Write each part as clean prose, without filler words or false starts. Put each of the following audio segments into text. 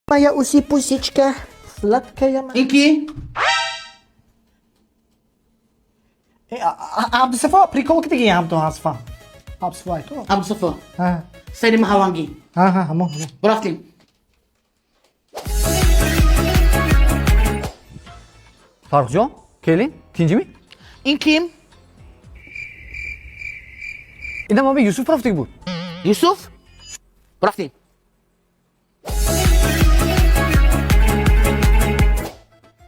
Моя уси-пусечка, сладкая моя. Ин ки? Абдусафо, прикол ки диги ҳам ту ҳасфа. Абдусафо ай ту. Абдусафо. Ҳа. Сари маҳавангӣ. Ҳа, ҳа, ҳамо, ҳамо. Бурафтем. Фаррухҷон, келин, тинҷимӣ? Ин ким? Ина ман ба Юсуф рафтаг буд. Юсуф? Бурафтем.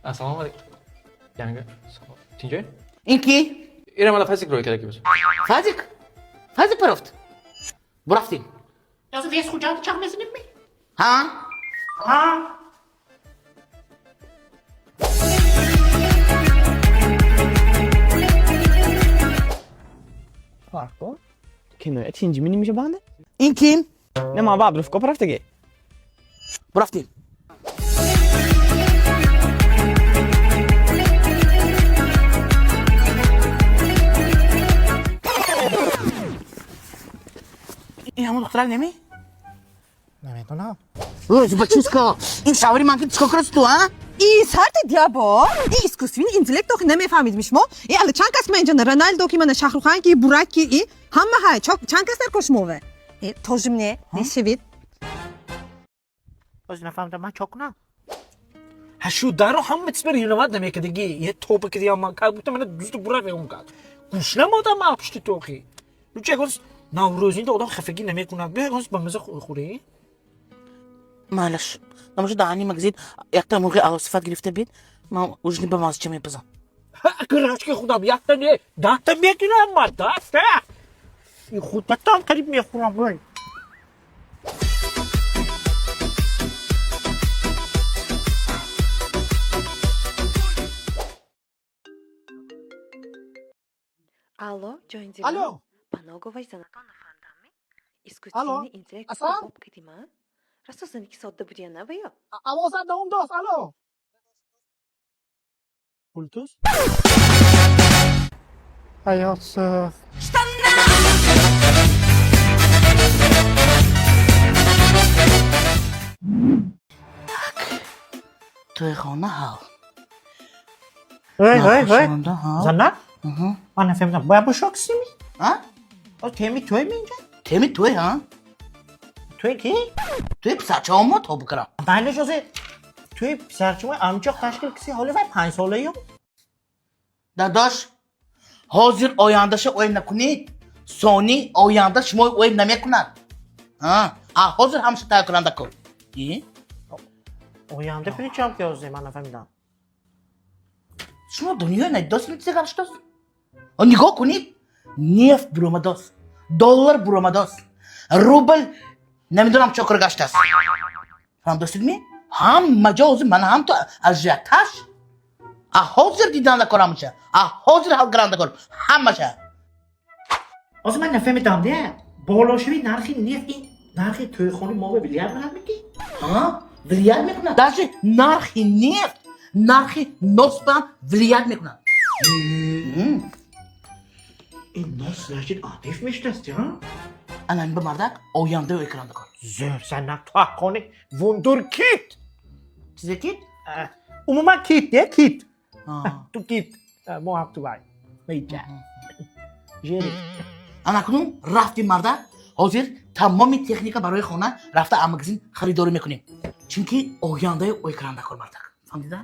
Ассалому алайкум. Янга. Тинҷой? Ин ки? Ира мала фазик рой кардаки буд. Фазик? Фазик бурафт. Бурафтем. Ёзи вес хуҷанд чақ мезанем ми? Ҳа? Ҳа. Фарқо? Киноя тинҷимӣ нимиша банда? Ин ким? Не, ман ба Абдуфко рафтаги. Бурафтем. Ин ҳамон духтарак неми? Намедонам. Ой, бачиска, ин шавари ман ки чикор кардӣ ту, а? И сарти диабо, и искусственный интеллект охи намефаҳмидми шумо? И ала чанд кас ма инҷа Роналдо ки мана Шахрухан ки Бурак ки и ҳама ҳай чанд кас дар кошмове? Э, тоже мне, нешевид. Боз нафаҳмидам ман чо кунам? Ҳа шу даро ҳама чиз бери юнавад намекадаги. Е топа ки диям ман как будто мана дузду бурак мегум кард. Гӯш намодам ман пушти тохи. Лучше ягон наврӯзинда одам хафагӣ намекунад. Биё ягон ба маза хӯрӣ. Майлаш. Намоша даҳани магазин якта мурғи алосифат гирифта бид, ман ужни ба мазча мепазам. Рачки худам якта не, даҳта мегирам ман, даҳта. И худатам қариб мехӯрам. Ой. Алло, ҷоин Алло. дилам. Паноговай занатон нафандами? Искусственный интеллект Асан? боб кардима? Расо заники содда будия на ё? Овозат давом дост. Алло. Пултуз? Ҳаёт сӯхт. Тӯйхона ҳал. Ой, ой, ой. Нахушонда ҳал. Занак? Ман нафаҳмидам. Бояд бошок сими? А? О, теми той ми инҷа? Теми тӯй, ҳа? Той ки? Тӯй писарчаомо то бикарам. Байлаш озе той писарчамо амчоқ ташкил киси ҳоли вай панҷсолаё? Дадош, ҳозир ояндаша ой накунед, сони оянда шумо ой намекунад. А, а ҳозир ҳамаша тайёр кунанда кун. И? Оянда причам ки озе ман нафаҳмидам. Шумо дунёя надидост, чизе гаштост? Нигоҳ кунед, нефт буромадост, доллар буромадост, рубл намедонам чо кор гаштааст. Фаҳмдостидми? Ҳама ҷо ҳозир мана ҳам то ажиотаж. А ҳозир дидан кор ҳамаша, а ҳозир ҳал каранда кор ҳамаша. Озе ман нафаҳмидам де. Болошавии нархи нефт ин нархи тӯйхони мо ба влиять мекунад ки? Ҳа, влиять мекунад. Даже нархи нефт, нархи нос ба влиять мекунад. Ин нос значит атиф мешдаст, ҳа? Ана ин ба мардак ояндаи ӯ каранда кор. Зӯр занак ту ҳаққони вундеркит. Чизе ки? Умуман кит, не кит. А. Ту кит. Мо ҳам ту вай. Мейҷа. Жери. Ана кунун рафтим мардак, ҳозир тамоми техника барои хона рафта аз магазин харидорӣ мекунем. Чунки ояндаи ӯ каранда кор мардак. Фаҳмида?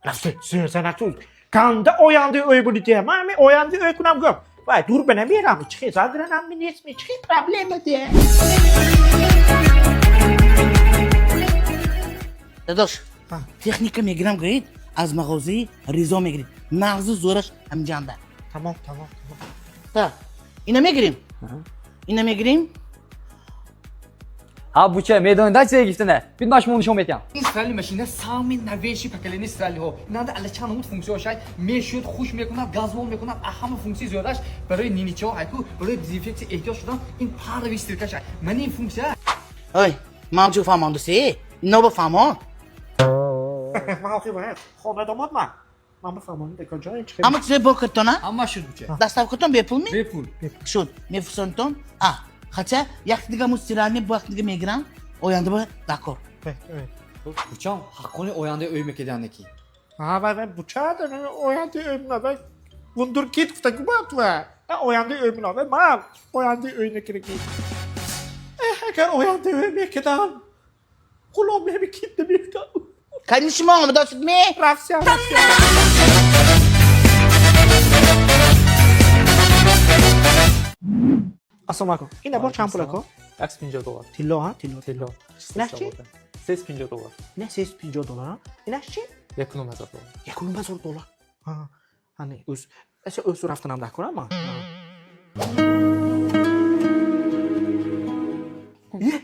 Рафте, зӯр занак ту. Канда ояндаи ӯй буди те. Ман ҳами ояндаи ӯй кунам гӯм. Вай, дур ба намерам. Чихе задранам ми нест ми чихе проблема де. Дадош, техника мегирам гӯед, аз мағозаи Ризо мегиред. Нағзу зӯраш ҳамҷанда. Тамом, тамом, тамом. Та, ина мегирем? Ина мегирем? Ҳа, буча, медонед, да чизе гифтана? Бид ман шумо нишон метиҳам. Ин стиральный машина самый новейший поколение стиральныйҳо. Инанда ала чанд намуд функсияҳо шай мешуд, хуш мекунад, газмол мекунад, а ҳама функсияи зиёдаш барои ниничаҳо ҳайку, барои дезинфексия эҳтиёҷ шудан ин паровый стирка шай. Ман ин функсия Ой, ман чӣ фаҳмондуси? Ино бафаҳмон. Ман охи вай хона домод ман. Ман бифаҳмонам бекор ҷон чихе. Ҳама чизе бо киртона? ҳама шуд буча. Доставкатон бепул ми? Бепул. Шуд. Мефурсонтон? А, хотя як дига му стиральный бу як дига мегирам. Оянда ба дакор. Бучам ҳаққони ояндаи ӯй мекиданеки. Ҳа, вай, вай, буча, ояндаи ӯй мина, вай, вундеркинд гуфта гумад, ва. Ояндаи ӯй мина, вай, ман ояндаи ӯй накираги. Агар ояндаи ӯй мекидам, ғулом мемикид намекидам. Кани шумо омадасид ме? Рафсия, рафсия. Ассалому алайкум. Ин набор чанд пул ако? 150 доллар. Тилло, ҳа? Тилло. Тилло. Инаш чи? 350 доллар. Ина 350 доллар, ҳа? Инаш чи? 1500 доллар. 1500 доллар. Ҳа. Ҳани, ӯз эса ӯз рафтанам дар кунам ман. Е,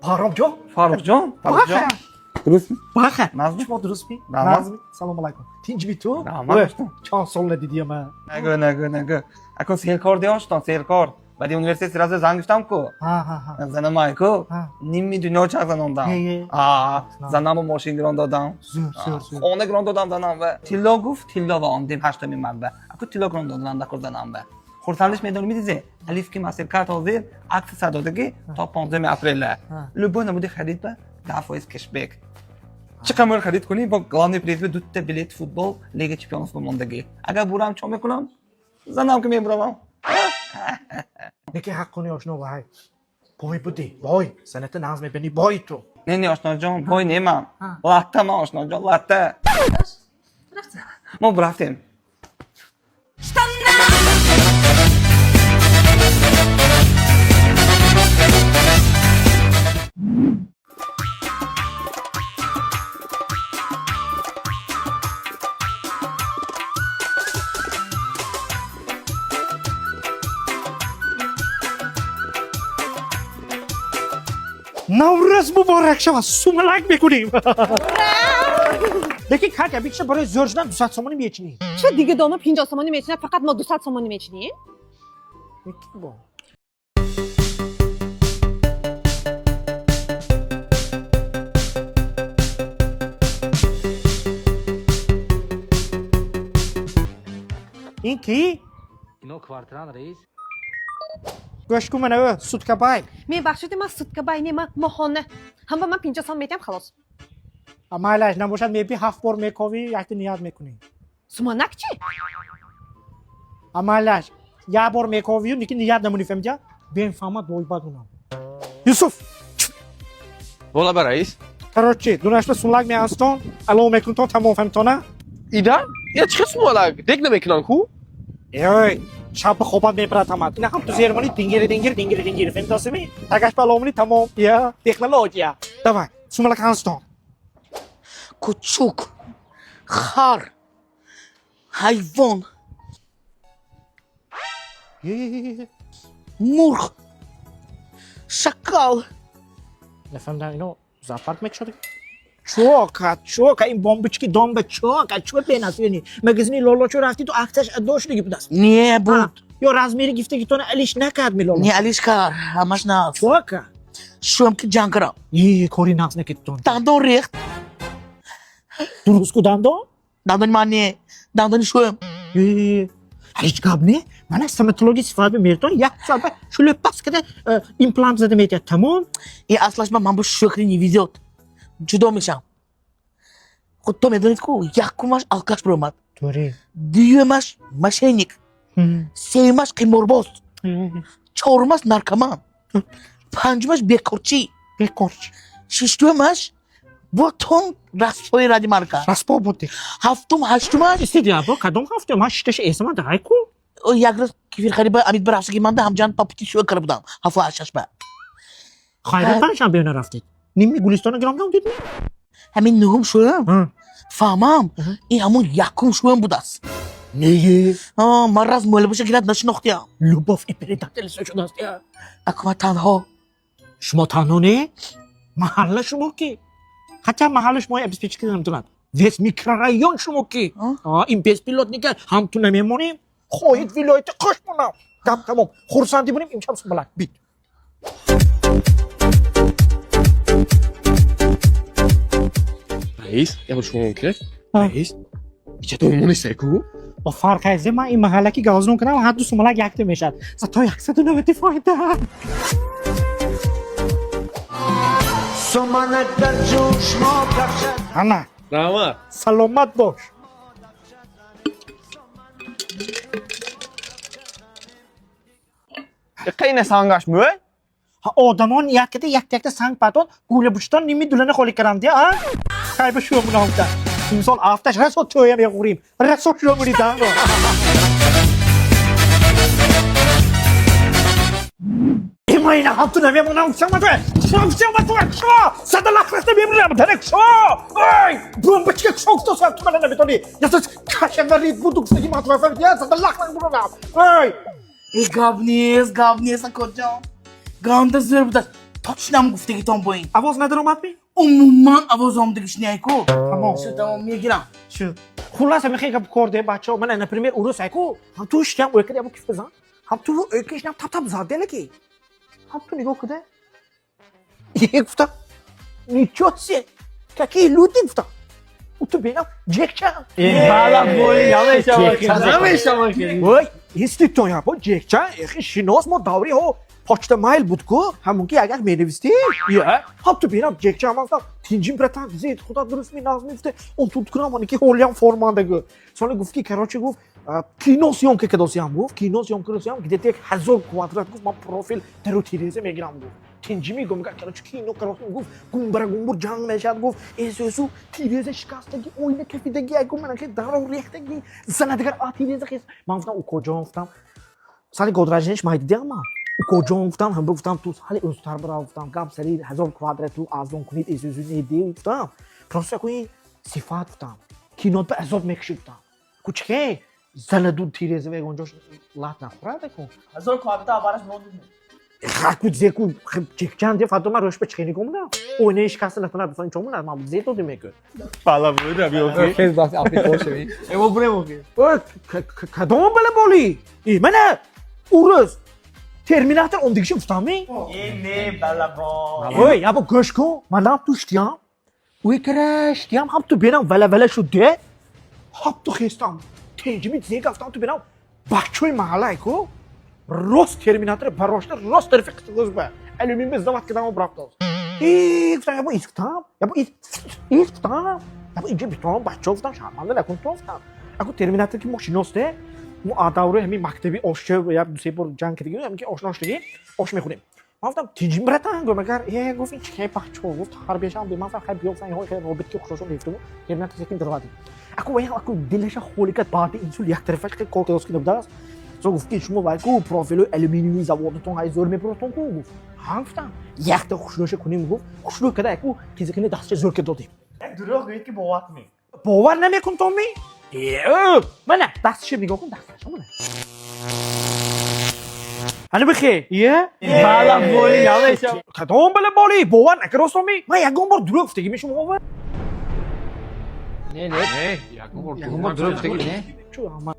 Баҳромҷон? Фаррухҷон, Фаррухҷон. Дурустми? Баха. Назми? Шумо дурустми? Раҳмат. Назми? Салому алайкум. Тинҷми ту? Раҳмат. Ӯ, чанд сол надидиям ман. Нагӯ, нагӯ, нагӯ. Акун селкор диёштон, селкор. Баъди университет сразу занг гуфтам ку. Ҳа, ҳа, ҳа. Занам ай ку. Ҳа. Ними дунё чарх занондам. Е, е. А, занаму мошин гирон додам. Зӯр, зӯр, зӯр. Хона гирон додам занам ва. Тилло гуфт, тилло ва ондем ҳаштами марба. Аку тилло гирон додам дакор занам ва. Хурсандиш медонӣ мидизе? Алиф ки Мастеркард ҳозир аксия сардодагӣ то 15 апреля. Любой намуди харид ба 10% кэшбэк. Чӣ қамар харид кунӣ бо главный приз ба дута билет футбол Лига Чемпионов ба мондагӣ. Агар бурам чо мекунам? Занам ки мебуравам. Неки ҳаққони ошно вай. Бой будӣ, бой. Саната нағз мебинӣ, бой ту. Не, не, ошноҷон, бой немам. Латта ман, ошноҷон, латта. Мо бурафтем. Наврӯз муборак шавад, сумалак мекунем. Лекин катя бикша барои зӯр шудан 200 сомонӣ мечинӣ. Ча дига дома 50 сомонӣ мечинад, фақат мо 200 сомонӣ мечинем? Бо. Ин ки? Ино квартиран, раис. Гӯш кун мана ӯ, суткабай. Мебахшед, ман суткабай не, ман моҳона. Ҳама ман 50 сом метиҳам, халос. Майлаш набошад, меби ҳафт бор мековӣ, якта ният мекунӣ. Суманак чи? Майлаш, як бор мековию, ники ният намунӣ, фаҳмидя? Бенфаҳмад бойбад унам. Юсуф! Бола ба раис. Короче, дунашта сумлак меастон, ало мекунтон, тамом фаҳмитона? Ида? Я чӣ сумалак? Дек намекунам ку? Эй, шаб хобат мебарад ҳамат. Ина ҳам ту зермонӣ дингири дингири дингири дингири, фаҳмидосими? Тагаш ба аломунӣ тамом. Я, технология. Давай, сумлак ҳастон. Кучук, хар, ҳайвон, мурғ, шакал. Нафаҳмидам, ино зоопарк мекушад? Чока, чока, ин бомбички домба чока, чо бенасирни. Магазини лоло чо рафти ту аксаш адо шудагӣ будааст. Не буд. Ё размери гифтагитона алиш накард ми лоло. Не алиш кар, ҳамаш нағз. Чока. Шуам ки ҷанг кардам. Е, кори нағз накардитон. Дандон рехт. Дуруст ку дандон? Дандони ман не, дандони шуам. Е, ҳеҷ гап не. Мана стоматологи сифат мертон як соат ба шулепас када имплант зада метиҳад. Тамом. Ин аслаш ба ман бо шӯхӣ не везёт. Ҷудо мешам. Худ то медонед ку, якумаш алкаш биромад. Торе. Дуюмаш мошенник. Сеюмаш қиморбоз. Чорумаш наркоман. Панҷумаш бекорчӣ. Бекорчӣ. Шиштумаш бо тон распои ради марка. Распо буди. Ҳафтум, ҳаштумаш. Истиди або, кадом ҳафтум? Ман шишташа эсама дай ку. Як рӯз кефирхари ба Амид барафтаги манда ҳамҷан па пути шӯ карда будам. Ҳафту ҳашташ ба. Хайрат панҷшанбе нарафтед. Ними Гулистона гиром дидми? Ҳамин нуҳум шӯям. Фаҳмам, ин ҳамун якум шӯям будааст. Не. Ман раз муаллибаша гирад нашинохтиям. Любовь и предательство шудааст. Аку ман танҳо. Шумо танҳо не? Маҳалла шумо ки? Хотя маҳалла шумо обеспечить карда наметавонад. Весь микрорайон шумо ки? Ин беспилотника ҳам ту намемонем. Хоҳед вилояти қош монам. Гап тамом. Хурсандӣ бунем, имшаб сумалак. Бит. Раис, я бо шумо мумкин аст? Раис, ича доимо нестай ку? Бо фарқ аз ман ин маҳалла ки газнон кунам, ҳар ду сумалак якта мешавад. То 190 фоида. Ана. Раҳмат. Саломат бош. Қайна сангаш мӯй? Ҳа, одамон яккада якта якта санг партон, гула бучтон ними дулана холӣ кардам дия, а? Хай ба шӯр мунавта. Имсол афташ расо тӯя мехӯрим. Расо шӯр муридан. Имайна ҳамту намемонам шамата. Шамата шо. Сада лахлахта мемирам дарек шо. Ой, бомбачка шо кто сам ту мана наметони. Ясас кашавари буду кстати матрафа я сада лахлах бурам. Ой. Э, гап нест, гап нест, акоҷон. Ганда зӯр будааст. Точно ҳам гуфтагитон бо ин. Авоз надаромад ми? Умуман авоз омдагиш неайку. Тамом. Шуд, тамом, мегирам. Шуд. Хулоса мехоҳи гап кор де бачаҳо. Мана, например, урус айку. Ҳам ту шитям ойкада ябу киф бизан. Ҳам ту ойкашнам тап тап зад делеки. Ҳам ту нигоҳ куда. Е, гуфта. Ничего себе. Какие люди, гуфта. У ту бинам ҷекча. Намешавад. Ой, институт ябо ҷекча. Эхи шинос мо даври ҳо почта майл буд ку. Ҳамун ки агар менавистӣ. Я. Ҳам ту бинам ҷекча ман гуфтам тинҷим братан зед худо дуруст ми наз мифте. Он тут кунам ани ки ҳолиям формандагу. Сони гуфт ки короче гуфт кино съёмка кадосиям гуфт кино съёмка кадосиям где-то як ҳазор квадрат гуфт ман профил дару тиреза мегирам гуфт. Тинҷи мегум короче кино короче гуфт гумбара гумбур ҷанг мешавад гуфт эсу тиреза шикастаги оина кафидаги айгу ман ки даро рехтаги зана дигар а тиреза хес ман гуфтам укоҷон гуфтам сали годражнеш майдидиам ман укоҷон гуфтам ҳам гуфтам ту сали ӯзтар бирав гуфтам гап сари ҳазор квадрат ту арзон кунид эсу неди гуфтам просто ку ин сифат гуфтам кинот ба азоб мекуши гуфтам ку чике занаду тиреза вегон ҷош лат нахӯрад ку. Ҳазор квадрат аввалаш монд. Хаку зеку чекчан де фатома рош ба чихени гомна. Ойне шикаста накунад бифан чомуна ман зе доди мекӯ. Бала буд биёфи. Хез баст африқо шавӣ. Эво бурем охи. Ой, кадом бала боли? И мана урус Терминатор омдигиши гуфтам ми? Не балабон. Ой, ябо гӯш кун, манам туштиям. Ой караштиям, ҳам ту бенам вала вала шуд де. Ҳам ту хестам. Тенҷими зе гафтам ту бенам бачои маҳаллай ку. Рост Терминатор барошта рост тарафи қисқоз ба. Алюмин без завод кардам брафтоз. И гуфтам ябо ис гуфтам, ябо ис ис гуфтам. Ябо инҷа битон бачо гуфтам шарманда накун ту гуфтам. Аку Терминатор ки мо шиносте, мо адаври ҳамин мактаби ошча як ду се бор ҷанг кардагим, ҳамин ки ошно шудагим, ош мехӯрем. Ман гуфтам тинҷим братан гуфт магар э гуфт ин чӣ бачо гуфт ҳарбешам ман гуфтам хай биёфтан инҳо хай робит ки хушошон гирифтуму Терминатор секин даровардем. Аку вай аку дилаша холӣ кард баъди инсул як тарафаш ки кор кардост ки набудааст. Со гуфт ки шумо вай ку профилои алюминиевии заводатон ҳай зӯр мепуротон ку гуфт. Ҳа гуфтам якта хушнӯша кунем гуфт хушнӯ карда яку қизиқини дастча зӯр ки додем. Дурӯғ гӯед ки бовар кунед. Бовар намекун то ми? Э, мана дастша нигоҳ кун дасташа мана. Ани бихе, е? Бала боли намешавад. Кадом бала боли? Бовар накаростон ми? Ман ягон бор дурӯғ гуфтагӣ ми шумо? Не, не. Не, ягон бор Ягон бор дурӯғ гуфтагӣ не. Чу ама.